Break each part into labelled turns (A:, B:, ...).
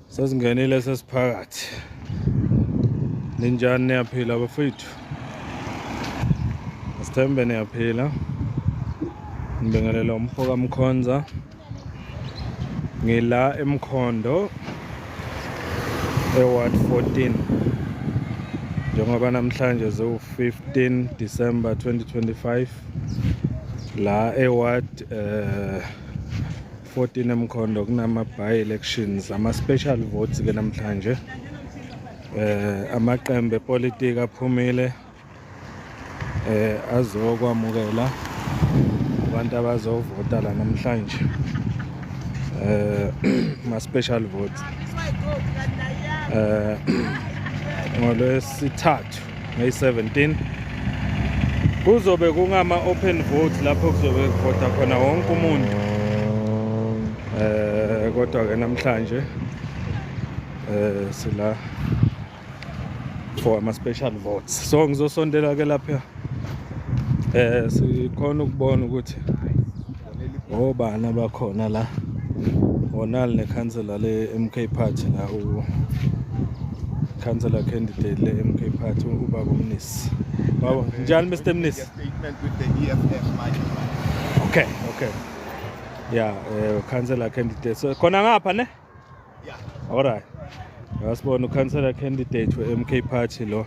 A: Sesingenile, sesiphakathi. Ninjani, niyaphila bafethu? Asithembe niyaphila. Ngibingelela umfo kaMkhonza. Ngila eMkhondo eWard 14. Njengoba namhlanje ziwu-15 December 2025, la eWard 14 eMkhondo kunama by elections, ama special votes ke namhlanje. Amaqembu epolitiki aphumile azokwamukela abantu abazovota la namhlanje, ma special votes. NgoLwesithathu ngeyi-17 kuzobe kungama open votes, lapho kuzobe kuvota khona wonke umuntu. Kodwa ke namhlanje sila for ama special votes, so ngizosondela ke lapha sikhona ukubona ukuthi obani abakhona la. Onali nekhansela le MK Party la, u councillor candidate le MK Party, ubaba uMnisi. Baba, njani Mr Mnisi?
B: Statement with the EFF manje.
A: Okay, yeah, councillor candidate, so khona ngapha ne?
B: Yeah.
A: Alright. Yasibona ukhansela candidate we-MK Party lo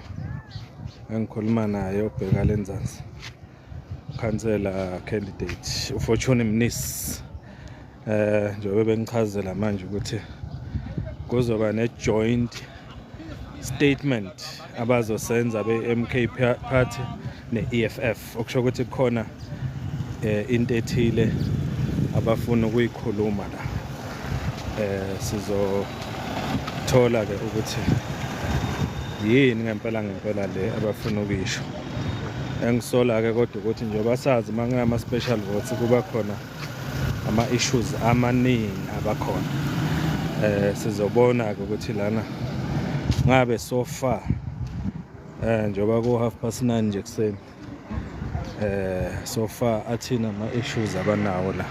A: engikhuluma naye, obheka lenzansi. Khansela candidate uFortune Mnisi. Njengoba bengichazela manje ukuthi kuzoba ne joint statement abazosenza be-MK Party ne-EFF, okusho ukuthi kukhona into ethile abafuna ukuyikhuluma la. Sizothola ke ukuthi yini ngempela ngempela le abafuna ukuyisho. Engisola ke kodwa ukuthi njengoba sazi, mangama special votes kuba khona ama issues amaningi abakhona. Sizobona ke ukuthi lana ngabe so far, njengoba ku 9:30 nje kuseni, so far athina ama issues abanawo la.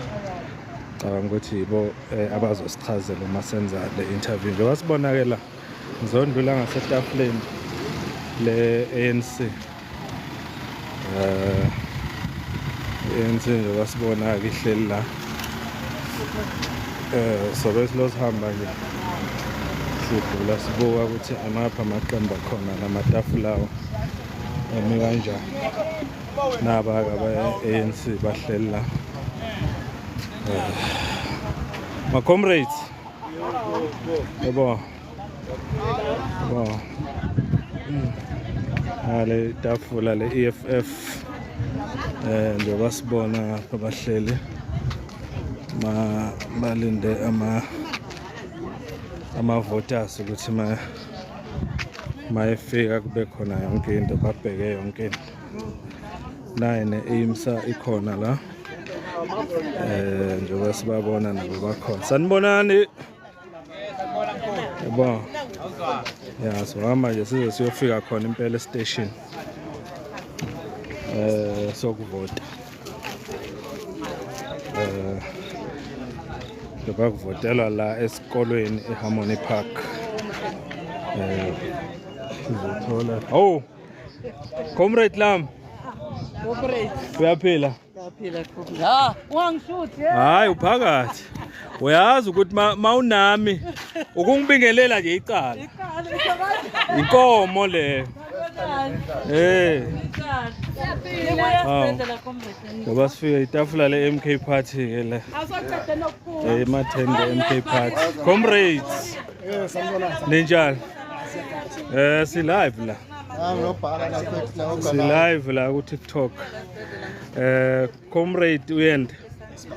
A: Cabanga ukuthi yibo abazosichazela uma senza le interview. Njengoba sibona ke la, ngizondlula ngasetafuleni le ANC. ANC njengoba sibona ke ihleli la. Sobe silosihamba nje sidlula, sibuka ukuthi amaphi amaqembu akhona namatafula awo emi kanjani. Naba-ke aba-ANC bahleli la. Ma comrades, yebo yebo. Ale tafula le EFF, njengoba sibona ngapha bahleli, ma balinde ama voters ukuthi ma mayefika kube khona yonke into, babheke yonke into. Naye ne-IMSA ikhona la, njengoba sibabona nabo bakhona. Sanibonani. Yebo, ya, sohamba nje size siyofika khona impela station sokuvota. Njengoba kuvotelwa la esikolweni eHarmony Park, sizothola. Oh, comrade lam.
C: Comrade.
A: Uyaphila?
C: Yaphila, comrade. Ah, ungangishuthi.
A: Hayi, uphakathi. Uyazi ukuthi mawunami ukungibingelela nje icala.
C: Iqala iqala.
A: Inkomo le.
C: Siyaphila. Sibhedlela, comrade.
A: Ngoba sifike itafula le MK Party ke le.
C: Awusaqede nokuphuma.
A: Emathende MK Party. Comrades. Ninjani? Si live la. Si live la ku TikTok. Comrade uyenda.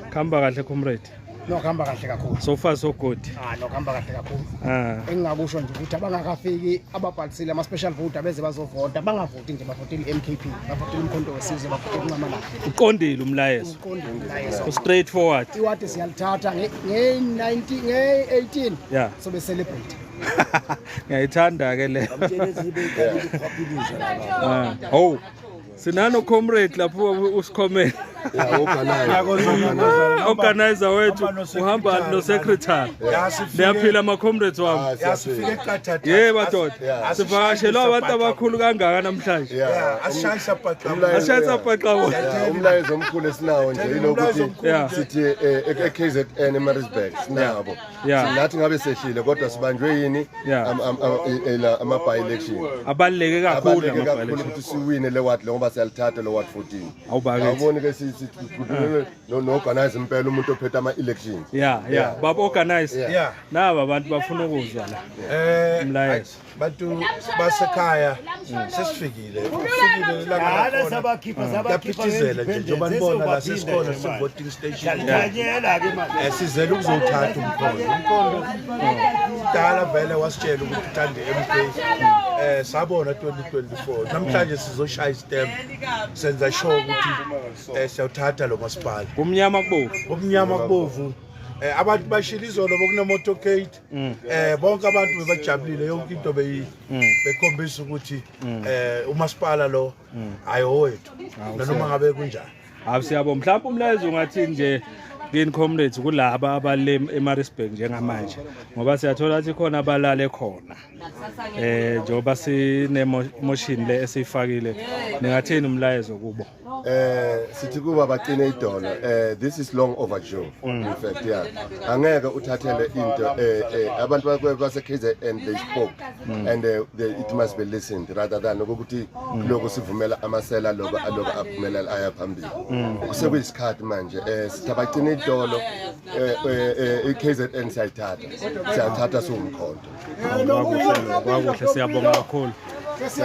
A: Khamba kahle, comrade.
D: No, kuhamba kahle kakhulu.
A: So far so good.
D: Ah, no, kuhamba kahle kakhulu.
A: Ah.
D: Engingakusho nje ukuthi abangakafiki, ababhalisile ama-special vote, abeze bazovota, bangavoti nje, bavotele i-MKP, bavotele uMkhonto weSizwe, bavotele uNxamalala.
A: Uqondile umlayezo.
D: Uqondile umlayezo.
A: Straight forward.
D: Iwadi siyalithatha nge-19, nge-18. Sobe celebrate.
A: Ngiyayithanda ke le. Ah. Oh. Sinano comrade lapho usikhomela. Organizer wethu uhamba no secretary. Niyaphila ama comrades wami. Yebo madoda. Sivakashelwa abantu abakhulu kangaka namhlanje.
B: Asishayisa bhaxa.
A: Asishayisa bhaxa.
E: Umlayezo omkhulu esinawo nje ilokuthi sithi e-KZN eMaritzburg sinabo. Nathi ngabe sehlile kodwa sibanjwe yini ama by election.
A: Abaluleke kakhulu
E: ama by election ukuthi siwine le ward ngoba siyalithatha le ward 14. Awuboni ke sithi no organize impela umuntu ophethe ama elections.
A: Yeah, baba organize. Naba abantu bafuna ukuzwa la. Umlayezo.
B: Bantu basekhaya sesifikile. Ufikile la sabakhipha nje njengoba nibona la sesikhona si voting station. Sizele ukuzothatha umkhondo. Umkhondo dala vele wasitshela ukuthi uthande MK. Sabona 2024. Namhlanje sizoshaya istamp. Senza sure ukuthi siyawuthatha lo masipala.
A: Kumnyama kubovu.
B: Kumnyama kubovu. Abantu bashila izolo bokunemotorcade. Bonke abantu bebajabulile yonke into bekhombisa ukuthi umasipala lo ayowethu noma ngabe kunjani.
A: Hayi siyabonga. Mhlawumbe umlayezo ungathi nje kini comrades kulaba abale eMaritzburg njengamanje ngoba siyathola ukuthi khona abalale khona. Njengoba sine motion le esifakile ningathini umlayezo kubo?
E: Sithi kuba bagcine idolo. This is long overdue in fact. Yeah, angeke uthathele into abantu base KZN they spoke and it must be listened rather than ukuthi lokho sivumela amasela lokho aloko aphumelela aya phambili. Sekuyisikhathi manje sithi abagcine idolo. iKZN siyathatha siwumkhonto.
A: Kwakuhle, siyabonga kakhulu.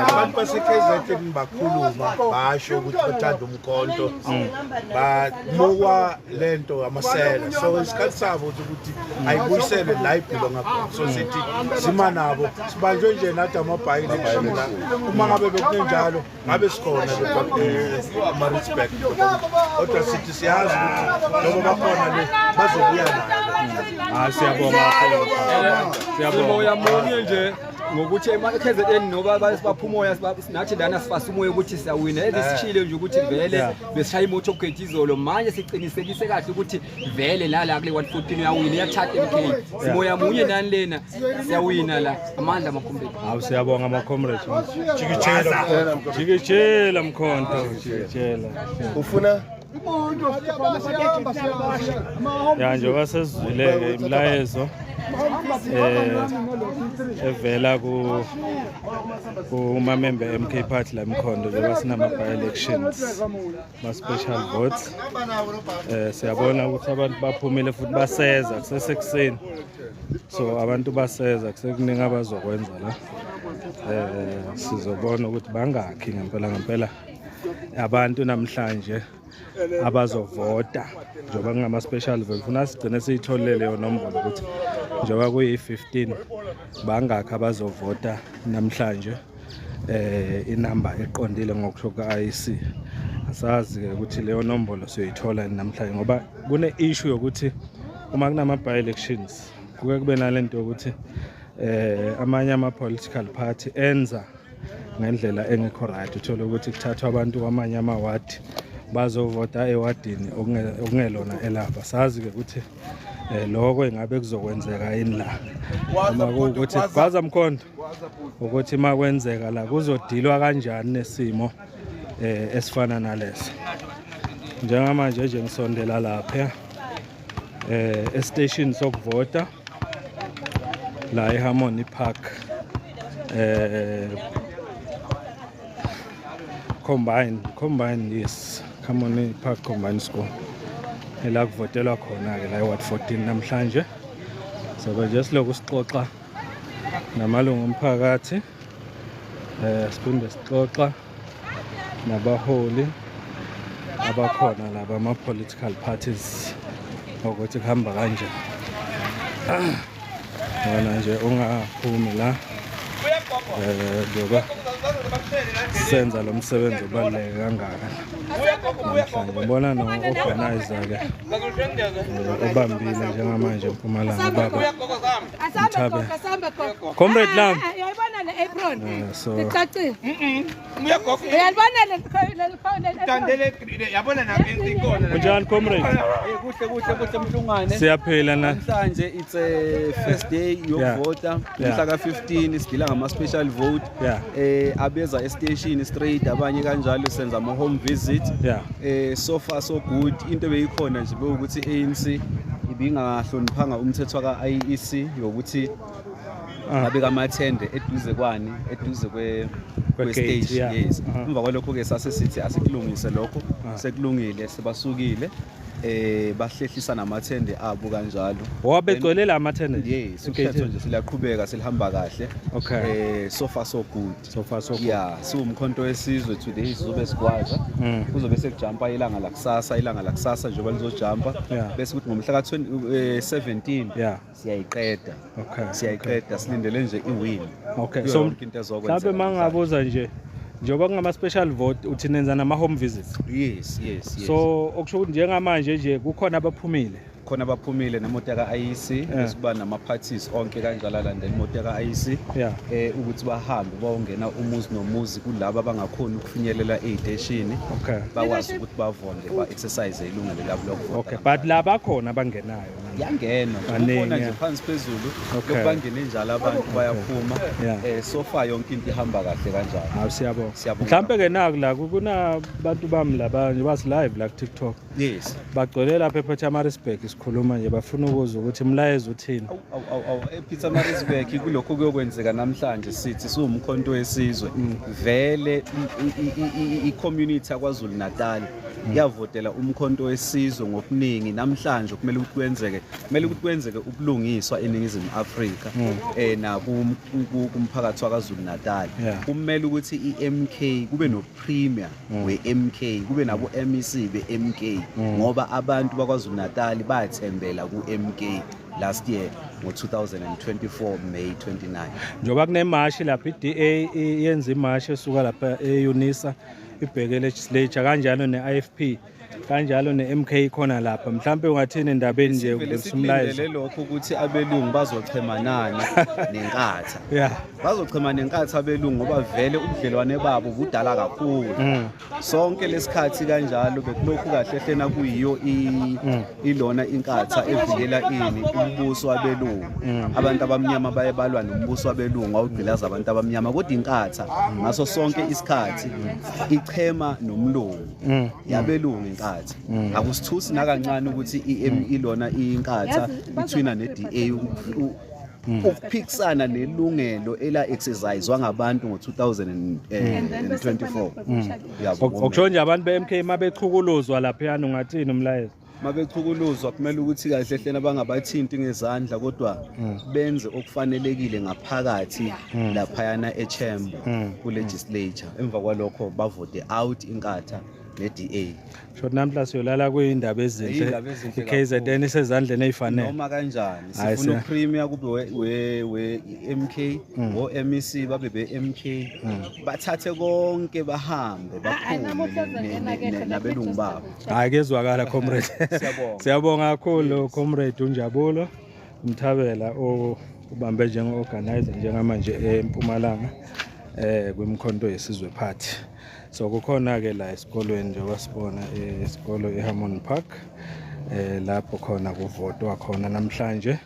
B: Abantu base-KZN bakhuluma basho ukuthi bathanda umkhonto bamukwa lento amasela, so isikhathi sabo ukuthi ayibuyisele la ibhilonga khona. So sithi sima nabo sibanjwe nje nathi ama-by-election la. Uma ngabe bekunenjalo ngabe sikhona e-Maritzburg, kodwa sithi siyazi ukuthi njengoba bakhona le bazobuya nayo.
A: Siyabonga kakhulu.
F: Siyabonga munye nje ngokuthi ema-KZN noba baphuma umoya nathi lana sifasa umoya ukuthi siyawina. Ezisishilo nje ukuthi vele besishaya imotorcade izolo, manje siqinisekise kahle ukuthi vele nala kule 114 uyawina, iyathatha MK. Simoya munye nani lena siyawina la amandla ama-comrades.
A: Hawu siyabonga ama-comrades. Jikijela mkhonto, jikijela.
E: Ufuna
A: ya njengoba sesizwile-ke imilayezo evela kumamembe MK Party la Mkhondo njengoba sinama by-elections, ma-special votes. Siyabona ukuthi abantu baphumile futhi baseza kusesekuseni, so abantu baseza kusekuningi abazokwenza la. Sizobona ukuthi bangakhi ngempela ngempela abantu namhlanje abazovota njengoba kungama special vote. Funa sigcine siyitholile leyo nombolo ukuthi njengoba kuyi-15 bangakhi abazovota namhlanje, inamba eqondile ngokusho ka-IEC. Asazi ke ukuthi leyo nombolo siyoyithola namhlanje ngoba kune issue yokuthi uma kunama by elections kuke kube nalento yokuthi amanye ama political party enza ngendlela engekho right. Uthola ukuthi kuthathwa abantu kwamanye amawadi bazovota ewadini okungelona elapha. Sazi ke ukuthi lokho ingabe kuzokwenzeka yini la, noma kuwukuthi gwaza mkhonto ukuthi makwenzeka la kuzodilwa kanjani nesimo esifana naleso. Njengamanje nje ngisondela lapha estation sokuvota la eHarmony Park combined yes, Harmony Park Combined School ela kuvotelwa khona ke la eWard 14 namhlanje. Sobe nje silokhu sixoxa namalungu omphakathi, siphinde sixoxa nabaholi abakhona laba ama political parties ukuthi kuhamba kanjani. Wena nje ungaphumi la ngoba senza lo msebenzi obaluleke kangaka namhlanje. Ngibona no-organizer ke obambile njengamanje eMpumalanga, ubaba Mthabe. Comrade Lam.
C: le apron?
A: So
C: Licacile. Uyalibona le le
G: Yabona nami ikona.
A: Kunjani, comrade?
G: Kuhle, kuhle, kuhle, Mhlungwane.
A: Siyaphila na.
G: Namhlanje it's a first day yokuvota, mhla ka-15 sidila ngama special vote. Abeza e-station straight, abanye kanjalo senza ama home visit. So far so good. Into beyikhona nje bewukuthi ANC ibingahloniphanga umthetho ka IEC yokuthi babeka amathende eduze kwani, eduze kwe
A: Kwe-gate,
G: stage. Yes. Emva kwalokho ke sase sithi asikulungise lokho. Sekulungile, sebasukile, bahlehlisa namathende abo kanjalo.
A: Wabegcwele la amathende?
G: Yes, ukhetho nje silaqhubeka, silihamba kahle. So far so good.
A: So far so good.
G: Yeah, siwumkhonto wesizwe, today sizobe sigwaza. Kuzobe sekujampa ilanga lakusasa, ilanga lakusasa njengoba lizojampa. Bese kuthi ngomhla ka-17 siyayiqeda. Siyayiqeda, silindele nje i-win. Kuyo
A: So
G: yonke into ezokwenzeka.
A: mhlawumbe mangabuza nje, njengoba kungama special vote, uthi nenza nama home visits?
G: Yes.
A: So okusho ukuthi njengamanje nje kukhona abaphumile?
G: Khona abaphumile nemoto yaka-IEC, bese kuba nama-parties onke kanjalo alandela imoto yaka-IEC ukuthi bahambe bayongena umuzi nomuzi kulabo abangakhoni ukufinyelela ey'teshini, bakwazi ukuthi bavonde, ba-exercise ilungelo labo lokuvota.
A: Okay, but la bakhona abangenayo?
G: Yangena.
A: Baningi,
G: Kukhona nje phansi phezulu. Lokhu bangene njalo abantu, bayaphuma. So far yonke into ihamba kahle kanjalo.
A: Hawu, siyabonga.
G: Siyabonga.
A: Mhlambe ke naku la kunabantu bami laba nje basi live la ku TikTok. Bagcwele lapha ePietermaritzburg, sikhuluma nje bafuna ukuzwa ukuthi umlayezo uthini.
G: Awu, awu, awu, ePietermaritzburg, kulokho kuyokwenzeka namhlanje, sithi siwumkhonto wesizwe vele i-community yakwaZulu Natal yavotela umkhonto wesizwe ngokuningi. Namhlanje kumele ukuthi kwenzeke, kumele ukuthi kwenzeke ubulungiswa eNingizimu Afrika na kumphakathi wakwaZulu Natal. Kumele ukuthi i-MK kube no premier we-MK, kube nabo MEC be-MK, ngoba abantu bakwaZulu Natal bathembela ku-MK last year ngo-2024 May 29.
A: Njengoba kunemashi lapha, i-DA yenza imashi esuka lapha e-UNISA ibheke legislature, kanjalo ne-IFP, kanjalo ne-MK khona lapha. Mhlambe ungathini endabeni nje
G: Sivele
A: ukudlulisa umlayezo?
G: sikulindele lokho ukuthi abelungu bazochemanana nenkatha. Bazochema nenkatha abelungu ngoba vele ubudlelwane babo budala kakhulu. Sonke lesikhathi kanjalo bekulokhu kahle hlena kuyiyo ilona inkatha evikela ini, umbuso wabelungu. Abantu abamnyama baye balwa nombuso wabelungu, awugqilaza abantu abamnyama, kodwa inkatha ngaso sonke isikhathi ichema nomlungu. Yabelungu inkatha. Akusithusi nakancane ukuthi ilona inkatha ithwina ne-DA ukuphikisana nelungelo ela exercisewa ngabantu ngo-2024. Yabo.
A: Okusho nje abantu be-MK mabechukuluzwa laphayana, ungathini umlayezo?
G: Mabechukuluzwa kumele ukuthi kahle hlena bangabathinti ngezandla, kodwa benze okufanelekile ngaphakathi laphayana e-chamber ku-legislature. Emva kwalokho bavote out inkatha ne-DA.
A: Sho namhla siyolala kuyindaba ezinhle.
G: Iy'ndaba ezinhle.
A: I-KZN isezandleni ey'fanele.
G: Noma kanjani.
A: Hhayi,
G: Sifuna upremier kube we MK, o MEC babe be MK, bathathe konke bahambe baphume nabelungu babo.
A: Hayi, kezwakala, comrade.
G: Siyabonga.
A: Siyabonga kakhulu, comrade uNjabulo Mthabela, ubambe njenge-organizer njengamanje eMpumalanga kwimkhonto yesizwe party. So kukhona ke la esikolweni, njengoba sibona esikolo eHarmony Park, lapho khona kuvotwa khona namhlanje,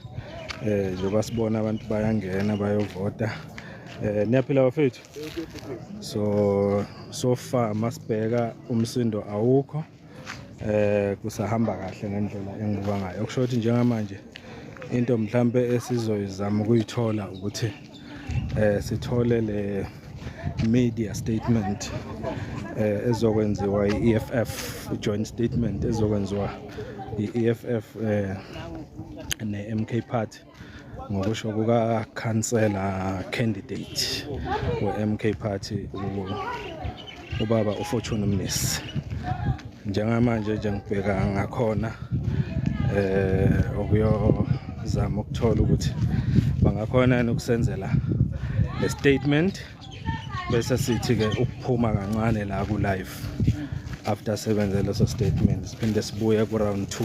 A: njengoba sibona abantu bayangena bayovota. Niyaphila bafethu? So far masibheka umsindo awukho, kusahamba kahle ngendlela engibuka ngayo. Okusho ukuthi njengamanje into mhlambe esizoyizama ukuyithola ukuthi sithole le media statement ezokwenziwa i-EFF, joint statement ezokwenziwa i-EFF ne-MK Party, ngokusho kuka councillor candidate we-MK Party, ubaba uFortune Mnisi. Njengamanje nje ngibheka ngakhona ukuyozama ukuthola ukuthi bangakhona yini ukusenzela le statement, bese sithi ke ukuphuma kancane la ku live. After sebenze leso statement, siphinde sibuye ku round 2.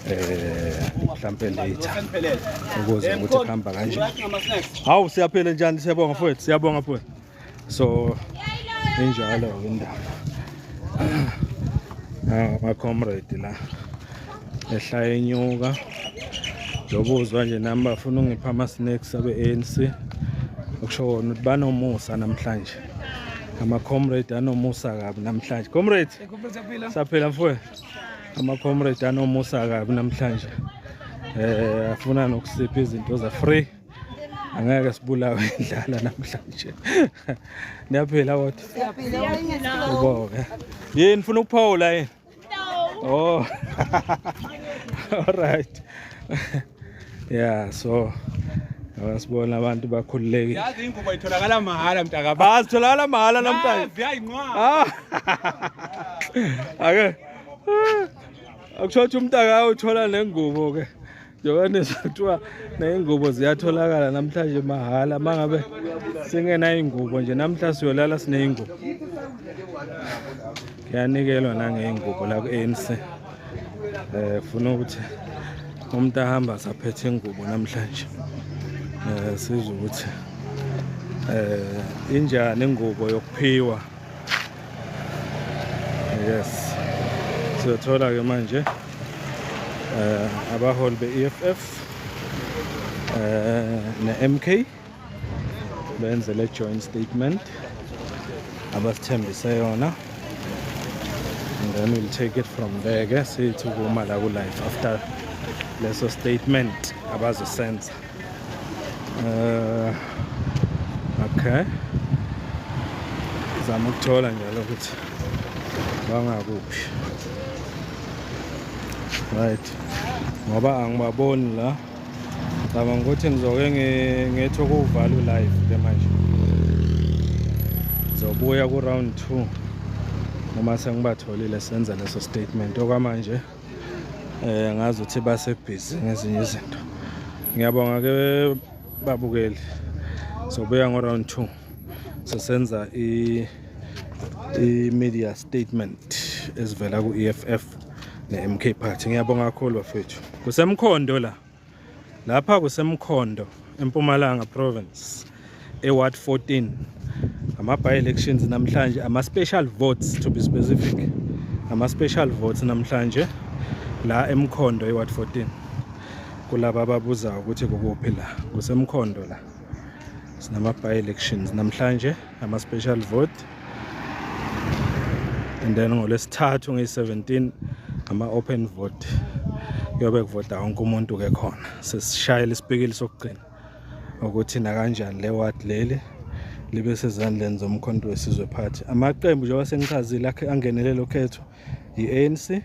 A: Mhlampe later ukuze ukuthi kuhamba kanje. Hawu, siyaphila njani? Siyabonga mfowethu, siyabonga mfowethu. So injalo ke indaba. Ah, ama comrade la ehla enyuka, njengoba nje nami bafuna ungipha ama snacks abe ANC, okusho kona ukuthi banomusa namhlanje. Ama comrade anomusa kabi namhlanje. Comrade, saphila mfowethu. Ama comrade anomusa kabi namhlanje, afuna nokusipha izinto za free. Angeke sibulawe indlala namhlanje. Niyaphila kodwa? Uboke yini? Ufuna ukuphawula yini? Oh, all right. Yeah, so abasibona abantu bakhululekile.
H: Yazi ingubo itholakala mahhala, mntakababa.
A: Ah, zitholakala mahhala namhlanje.
H: Ziyayinqwaba.
A: Ah, ake akusho ukuthi umntaka uthola nengubo ke, njengoba nizwa kuthiwa ney'ngubo ziyatholakala namhlanje mahhala. Uma ngabe singenayo ingubo nje namhla, siyolala siney'ngubo. Kuyanikelwa nangey'ngubo la ku-ANC. Funa ukuthi umuntu ahamba saphethe ingubo namhlanje, sizwe ukuthi injani ingubo yokuphiwa. Yes, siyothola ke manje abaholi be-EFF ne-MK benze le joint statement abasithembise yona, and then we'll take it from there ke. Sithi ukuma la ku-live after leso statement abazosenza. Okay, zama ukuthola njalo ukuthi bangakuphi, right, ngoba angibaboni la. Cabanga ukuthi ngizoke ngithi ukuvala u-live ke manje, ngizobuya ku-round 2 uma sengibatholile senza leso statement. Okwamanje ngazi ukuthi basebhizi ngezinye izinto. Ngiyabonga ke babukeli, sobuya ngo-round 2 sesenza i-media statement ezivela ku-EFF ne-MK Party. Ngiyabonga kakhulu bafethu. Kusemkhondo la, lapha kusemkhondo eMpumalanga Province, eWard 14. Ama by elections namhlanje, ama special votes to be specific, ama special votes namhlanje la emkhondo eWard 14. Kulaba ababuzayo ukuthi kukuphi la, kusemkhondo la. Sinama by elections namhlanje, ama special vote, and then ngolwesithathu ngeyi-17 ama open vote, kuyobe kuvota wonke umuntu ke khona. Sesishayela isipikili sokugcina ukuthi nakanjani le ward leli libe sezandleni zoMkhonto weSizwe Party. Amaqembu, njengoba sengichazile, akhe angenele lokhetho i-ANC,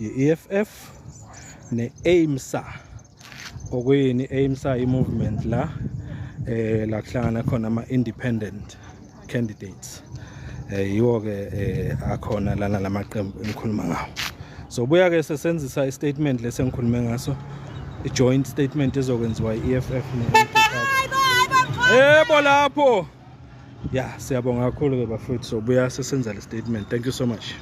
A: i-EFF ne-AIMSA. Okuyini i-AIMSA? I-movement la la kuhlangana khona ama-independent candidates. Yiwo ke akhona lana lamaqembu engikhuluma ngawo. So buya ke sesenzisa i-statement lesengikhulume ngaso, i-joint statement ezokwenziwa i-EFF ne-MK Party. Yebo lapho ya, siyabonga kakhulu ke bafowethu. Sobuya sesenza le statement. Thank you so much.